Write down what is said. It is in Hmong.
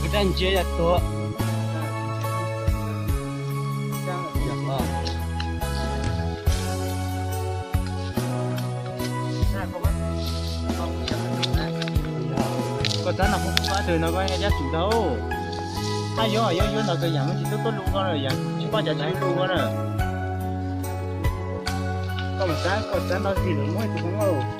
Kuv rab ntsia yog tuag. Koj txab no kuv txab twg no koj yab tsum tau. Hab yuav yuav yuav ntau kawg yam tsis tub tuab lub koj na, yam tsis paub cas tsis lub koj na. Koj mus txab, koj txab no txig lawm muab tus no.